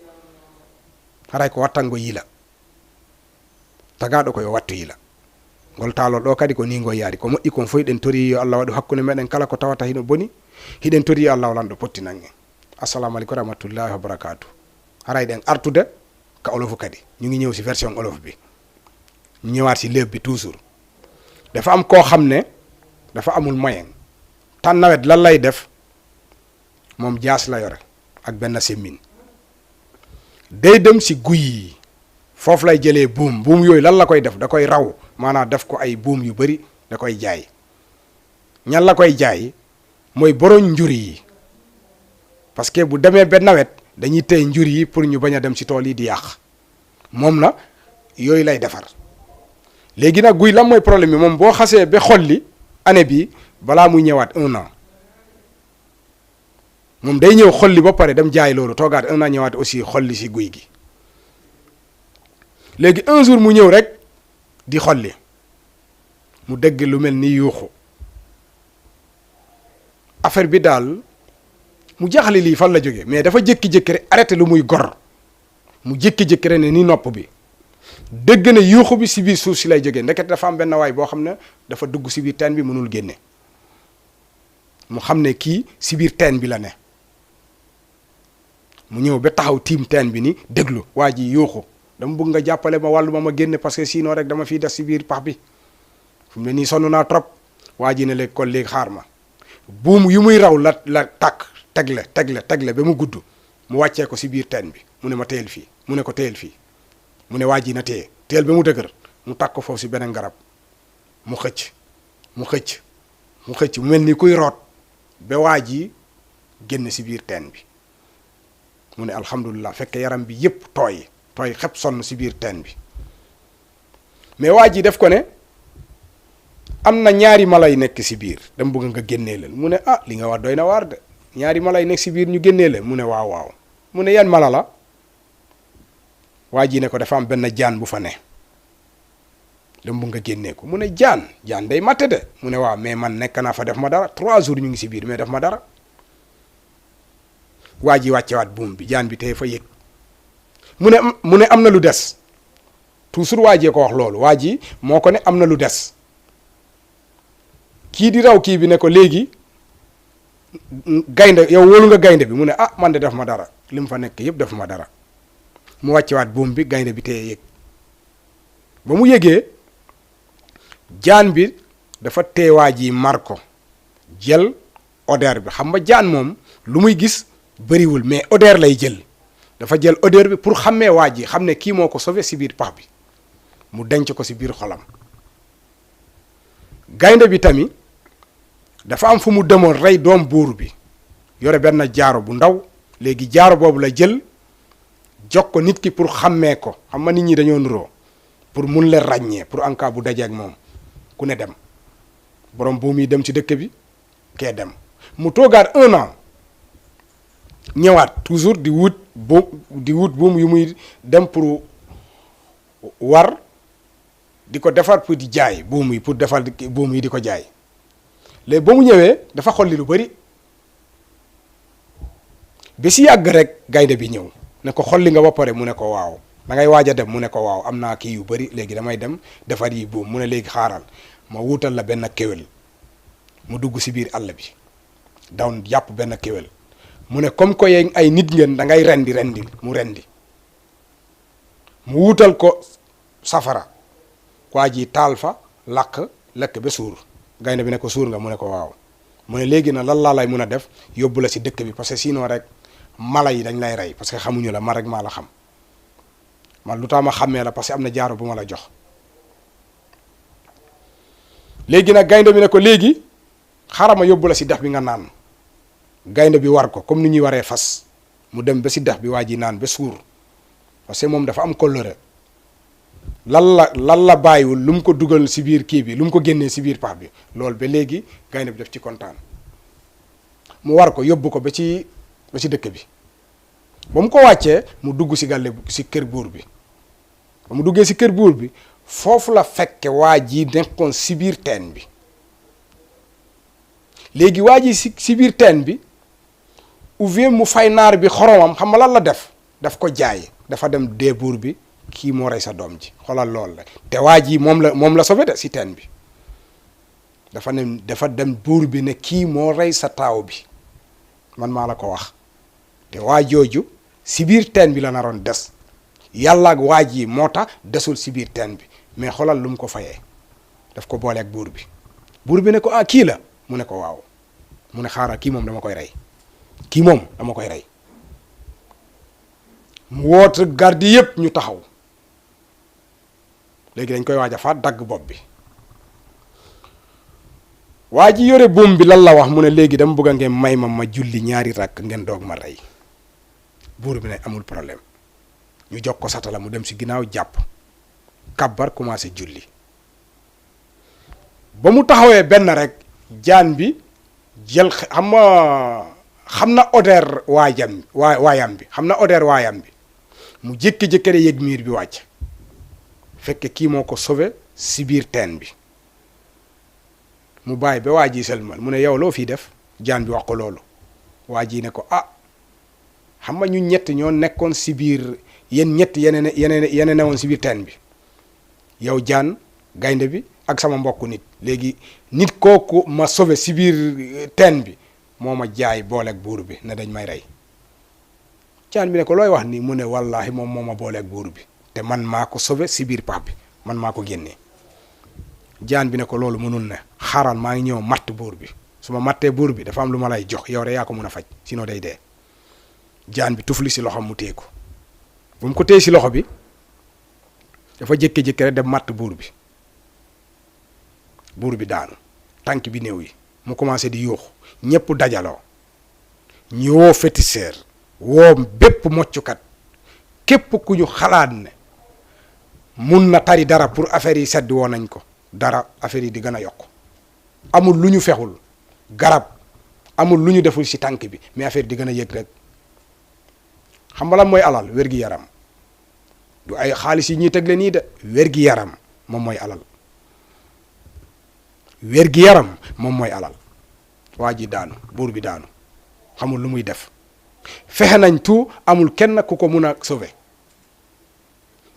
Haray ko wattango yila. Tagaaɗo ko yo wattu yila. Ngol taalol ɗo kadi ko ni ngol yaari. Ko moƴƴi kon fof hiɗen tori yo Allah waɗu hakkunde meɗen kala ko tawata hino boni. Hiɗen tori yo Allah lanɗo pottinan en. Assalamu aleykum wa rahmatullahi wa barakatuh. Haray ɗen artude ka olofu kadi. Ñu ngi ñëw si version olof bi. Ñu ñëwaat si léeb bi toujours. Dafa am koo xam ne dafa amul moyen. Tan nawet lan lay def? Moom jaas la yore ak benn semmin. Day dem si guy yi. Foofu lay jëlee buum. Buum yooyu lan la koy def? Da koy raw. Maanaam def ko ay buum yu bari, da koy jaay. Ñan la koy jaay? Mooy borom njur yi. Parce que bu demee ba nawet, dañuy téye njur yi pour ñu bañ a dem si tool yi di yàq. Moom na yooyu lay defar. Léegi nag guy lan mooy problème bi? Moom boo xasee ba xolli année bi, balaa muy ñëwaat un an. Moom day ñëw xolli ba pare dem jaay loolu, toogaat un an, ñëwaat aussi xolli si guy gi. Léegi un jour mu ñëw rek di xolli, mu dégg lu mel ni yuuxu. Affaire bi daal, mu jaaxle lii fan la jógee, mais dafa jékki-jékki rek arrêté lu muy gor. Mu jékki-jékki rek ne ni nopp bi, dégg na yuuxu bi si biir suuf si lay jógee. Ndekete dafa am benn waay boo xam ne dafa dugg si biir teen bi, mënul génne. Mu xam ne kii si biir teen bi la ne. Mu ñëw ba taxaw tiim teen bi ni déglu waa ji yuuxu, "Dama bëgg nga jàppale ma, wàllu ma, ma génne, parce que sinon rek dama fiy des si biir pax bi. Fu mu ne nii sonn naa trop." Waa ji ne léegi, "Kon léegi xaar ma." Buum yu muy raw la, la takk, tegle, tegle, tegle ba mu gudd. Mu wàccee ko si biir teen bi. Mu ne, "Ma teel fii." Mu ne ko, "Teel fii." Mu ne waa ji na teel, teel ba mu dëgër. Mu takk ko foofu si beneen garab. Mu xëcc, mu xëcc, mu xëcc, mu mel ni kuy root. Ba waa ji génn si biir teen bi. Mu ne, "Alhamdulillah," fekk yaram bi yépp tooy, tooy xepp, sonn si biir teen bi. Mais waa ji def ko ne, "Am na ñaari mala yu nekk si biir, dama bëgg nga génnee leen." Mu ne, "Ah, li nga wax doy na waar de. Ñaari mala yu nekk si biir ñu génnee leen?" Mu ne, "Waaw, waaw." Mu ne, "Yan mala la?" Waa ji ne ko, "Dafa am benn jaan bu fa ne. Dama bëgg nga génnee ko." Mu ne, "Jaan? Jaan day matte de." Mu ne, "Waaw, mais man nekk naa fa, def ma dara. Trois jours ñu ngi si biir, mais def ma dara." Waa ji wàccewaat buum bi, jaan bi tey fa yëg. Mu ne, "Mu ne, am na lu des." Toujours waa jee ko wax loolu. Waa ji moo ko ne, "Am na lu des." Kii di raw kii bi ne ko, "Léegi, gaynde, yow wóolu nga gaynde bi?" Mu ne, "Ah, man de def ma dara. Li mu fa nekk yépp def ma dara." Mu wàccewaat buum bi, gaynde bi tey yëg. Ba mu yëgee, jaan bi dafa tee waa ji mar ko, jël odeur bi. Xam nga jaan moom lu muy gis bëriwul, mais odeur lay jël. Dafa jël odeur bi pour xàmmee waa ji, xam ne kii moo ko sauvé si biir pax bi. Mu denc ko si biir xolam. Gaynde bi tamit dafa am fu mu demoon rey doom buur bi, yore benn jaaro bu ndaw. Léegi jaaro boobu la jël, jox ko nit ki pour xàmmee ko. Xam nga nit ñi dañoo nuroo, pour mun leen ràññee, pour en cas bu dajee ak moom, ku ne dem. Borom buum yi dem ci dëkk bi, kee dem. Mu toogaat un an, ñëwaat toujours di wut bu, di wut buum yu muy dem pour war, di ko defar pour di jaay buum yi, pour defar buum yi di ko jaay. Léegi ba mu ñëwee, dafa xolli lu bari. Ba si yàgg rek, gaynde bi ñëw, ne ko, "Xolli nga ba pare?" Mu ne ko, "Waaw." "Da ngay waaj a dem?" Mu ne ko, "Waaw, am naa kii yu bari, léegi damay dem defar yi buum." Mu ne, "Léegi xaaral, ma wuutal la benn kéwél." Mu dugg si biir àll bi, daw jàpp benn kéwél. Mu ne, "Comme que yéen ay nit ngeen, da ngay rendi, rendi." Mu rendi. Mu wuutal ko safara. Waa ji taal fa, lakk, lekk ba suur. Gaynde bi ne ko, "Suur nga?" Mu ne ko, "Waaw." Mu ne, "Léegi na, lan laa lay mun a def? Yóbbu la si dëkk bi, parce que sinon rek, mala yi dañ lay rey, parce que xamuñu la, man rek maa la xam. Man, lu tax ma xàmmee la, parce que am na jaaro bu ma la jox." Léegi nag, gaynde bi ne ko, "Léegi, xaaral ma yóbbu la si dex bi nga naan." Gaynde bi war ko comme ni ñuy waree fas. Mu dem ba si dex bi, waa ji naan ba suur, parce que moom dafa am kóllëre. Lan la, lan la bàyyiwul, lu mu ko dugal si biir kii bi, lu mu ko génnee si biir pax bi, loolu ba léegi gaynde bi daf ci kontaan. Mu war ko, yóbbu ko ba ci, ba ci dëkk bi. Ba mu ko wàccee, mu dugg si gàlle, si kër buur bi. Ba mu duggee si kër buur bi, foofu la fekke waa ji nekkoon si biir teen bi. Léegi waa ji si, si biir teen bi, au lieu mu fay naar bi xoromam, xam nga lan la def? Daf ko jaay. Dafa dem dee buur bi, "Kii moo rey sa doom ji." Xoolal lool la. Te waa ji moom la, moom la sauvé de si teen bi. Dafa ne, dafa dem buur bi ne, "Kii moo rey sa taaw bi. Man maa la ko wax." Te waa jooju, si biir teen bi la naroon des. Yàlla ak waa ji moo tax desul si biir teen bi. Mais xoolal lu mu ko fayee. Daf ko booleeg buur bi. Buur bi ne ko, "Ah, kii la?" Mu ne ko, "Waaw." Mu ne, "Xaaral, kii moom dama koy rey. Kii moom dama koy rey." Mu woote garde yépp, ñu taxaw. Léegi dañ koy waaj a faat, dagg bopp bi. Waa ji yore buum bi, lan la wax? Mu ne, "Léegi dama bëgg ngeen may ma, ma julli ñaari rakk, ngeen doog ma rey." Buur bi ne, "Amul problème." Ñu jox ko satala, mu dem si ginnaaw, jàpp, kabbar, commencé julli. Ba mu taxawee benn rek, jaan bi jël xe-, xam nga, xam na odeur waayam, waa-, waayam bi, xam na odeur waayam bi. Mu jékki-jékki rek yëg miir bi wàcc. Fekk kii moo ko sauvé si biir teen bi. Mu bàyyi ba waa ji sëlmal. Mu ne, "Yow, loo fii def?" Jaan bi wax ko loolu. Waa ji ne ko, "Ah, xam nga ñun ñett ñoo nekkoon si biir, yéen ñett yéen a ne, yéen a ne, yéen a newoon si biir teen bi. Yow, jaan, gaynde bi ak sama mbokku nit. Léegi nit kooku ma sauvé si biir, eh, teen bi, moo ma jaay booleeg buur bi, ne dañ may rey." Jaan bi ne ko, "Looy wax nii?" Mu ne, "Wallaahi, moom moo ma booleeg buur bi. Te man maa ko sauvé si biir pax bi. Man maa ko génnee." Jaan bi ne ko, "Loolu mënul ne. Xaaral, maa ngi ñëw matt buur bi. Su ma mattee buur bi, dafa am lu ma lay jox. Yow rek yaa ko mun a faj. Sinon day dee." Jaan bi tufli si loxoom, mu téye ko. Bu mu ko téye si loxo bi, dafa jékki-jékki rek dem matt buur bi. Buur bi daanu. Tànk bi néew yi. Mu commencé di yuux. Ñépp dajaloo. Ñu woo féticheur. Woo bépp moccukat. Képp ku ñu xalaat ne mun na tari dara pour affaire yi sedd, woo nañ ko. Dara, affaire yi di gën a yokk. Amul lu ñu fexul. Garab. Amul lu ñu deful si tànk bi. Mais affaire di gën a yëg rek. Xam nga lan mooy alal? Wér-gi-yaram. Du ay xaalis yi ñuy tegle nii de. Wér-gi-yaram moom mooy alal. Wér-gi-yaram moom mooy alal. Waa ji daanu, buur bi daanu. Xamul lu muy def. Fexe nañ tout, amul kenn ku ko mun a sauver.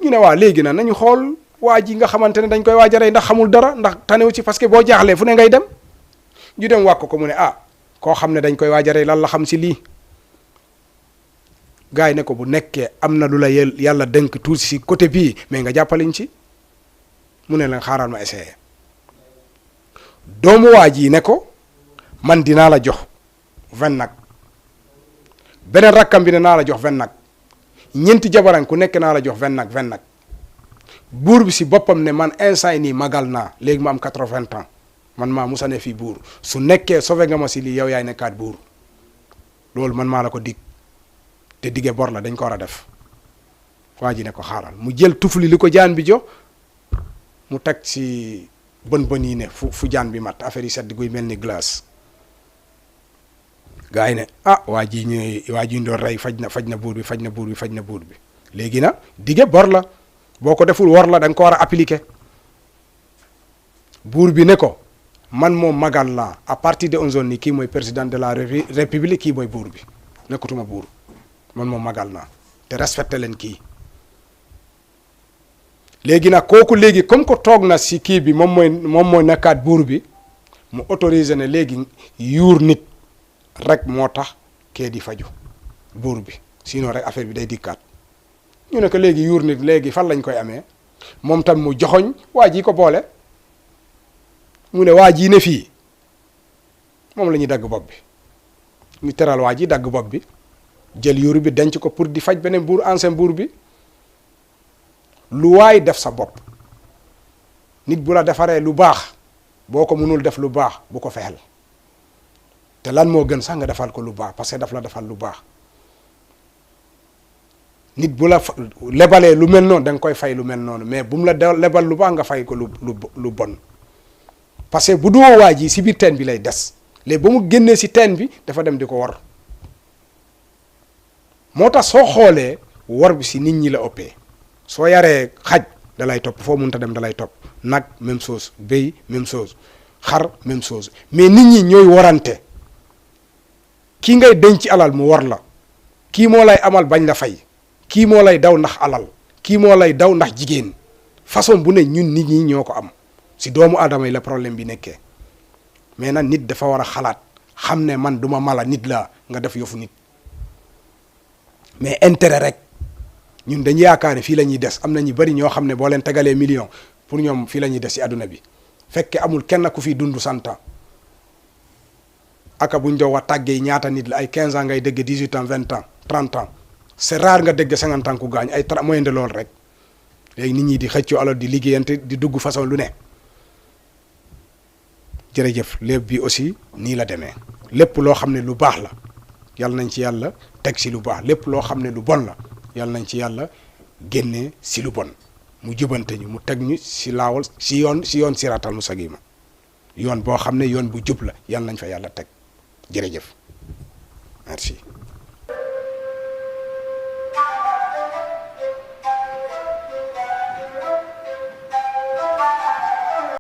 Ñu ne, "Waa, léegi na, nañu xool waa ji nga xamante ne dañ koy waaj a rey, ndax xamul dara, ndax tanewu ci, parce que boo jaaxlee, fu ne ngay dem." Ñu dem wax ko ko, mu ne, "Ah, koo xam ne dañ koy waaj a rey, lan la xam si lii?" Gars yi ne ko, "Bu nekkee am na lu la yel-, Yàlla dénk tuuti si côté bii, mais nga jàppaliñ ci." Mu ne leen, "Xaaral ma essayé." Doomu waa ji ne ko, "Man dinaa la jox vingt nag." Beneen rakkam bi ne, "Naa la jox vingt nag." Ñeenti jabaram, ku nekk naa la jox vingt nag, vingt nag. Buur bi si boppam ne, "Man instant yi nii magal naa, léegi ma am quatre-vingts ans. Man maa musa ne fii buur. Su nekkee sauvé nga ma si lii, yow yaay nekkaat buur. Loolu man maa la ko dig. Te dige bor la, dañ ko war a def." Waa ji ne ko, "Xaaral." Mu jël tufli li ko jaan bi jox, mu teg si bën bën yi ne fu, fu jaan bi mat, affaire yi sedd guy, mel ni glace. Gars yi ne, "Ah, waa ji ñëwee, waa ji ñu doon rey, faj na, faj na buur bi, faj na buur bi, faj na buur bi." Léegi na, dige bor la. Boo ko deful, wor la, da nga ko war a appliquer. Buur bi ne ko, "Man moom magal laa. À partir de aujourd'hui, kii mooy président de la Répi-, République, kii mooy buur bi." Nekkatuma buur, man moom magal naa. Te respecté leen kii. Léegi nag, kooku léegi, comme que toog na si kii bi, moom mooy, moom mooy nekkaat buur bi, mu autorisé ne léegi yuur nit rek moo tax kee di faju, buur bi. Sinon rek, affaire bi day dikkaat. Ñu ne ko, léegi yuur nit, léegi fan lañ koy amee? Moom tam mu joxoñ waa ji ko boole. Mu ne, waa ji ne fii, moom la ñuy dagg bopp bi. Ñu teral waa ji, dagg bopp bi, jël yuur bi, denc ko pour di faj beneen buur, ancien buur bi. Lu waay def sa bopp. Nit bu la defaree lu baax, boo ko mënul def lu baax, bu ko fexeel. Te lan moo gën sax nga defal ko lu baax, parce que daf la defal lu baax. Nit bu la fa-, lebalee lu mel noonu, da nga koy fay lu mel noonu, mais bu mu la de-, lebal lu baax, nga fay ko lu, lu, lu bon. Parce que bu duwoo waa ji, si biir teen bi lay des. Léegi ba mu génnee si teen bi, dafa dem di ko wor. Moo tax soo xoolee, wor bi si nit ñi la ëppee. Soo yaree xaj, da lay topp, foo mënta dem da lay topp. Nag, même chose. Béy, même chose. Xar, même chose. Mais nit ñi ñooy worante. Kii ngay denc alal, mu wor la. Kii moo lay amal, bañ la fay. Kii moo lay daw ndax alal. Kii moo lay daw ndax jigéen. Façon bu ne, ñun nit ñi ñoo ko am. Si doomu aadama yi la problème bi nekkee. Mais nag, nit dafa war a xalaat, xam ne man duma mala, nit laa, nga def yëfu nit. Mais intérêt rek, ñun dañu yaakaar ne fii la ñuy des. Am na ñu bari ñoo xam ne boo leen tegalee million, pour ñoom fii la ñuy des si àdduna bi. Fekke amul kenn ku fi dund cent ans. Aka bu ñu doon wax tàggee, ñaata nit la, ay quinze ans ngay dégg, dix-huit ans, vingt ans, trente ans. C'est rare nga dégg cinquante ans ku gaañ, ay tra-, moyen de loolu rek. Léegi nit ñi di xëccoo alal, di liggéeyante, di dugg façon lu ne. Jërëjëf, léeb bi aussi nii la demee. Lépp loo xam ne lu baax la, yal nañ ci Yàlla teg si lu baax. Lépp loo xam ne lu bon la, yal nañ ci Yàlla génnee si lu bon. Mu jubante ñu, mu teg ñu si laawal, si yoon, si yoon siraatal mustaqima. Yoon boo xam ne yoon bu jub la, yal nañ fa Yàlla teg. Jërëjëf. Merci.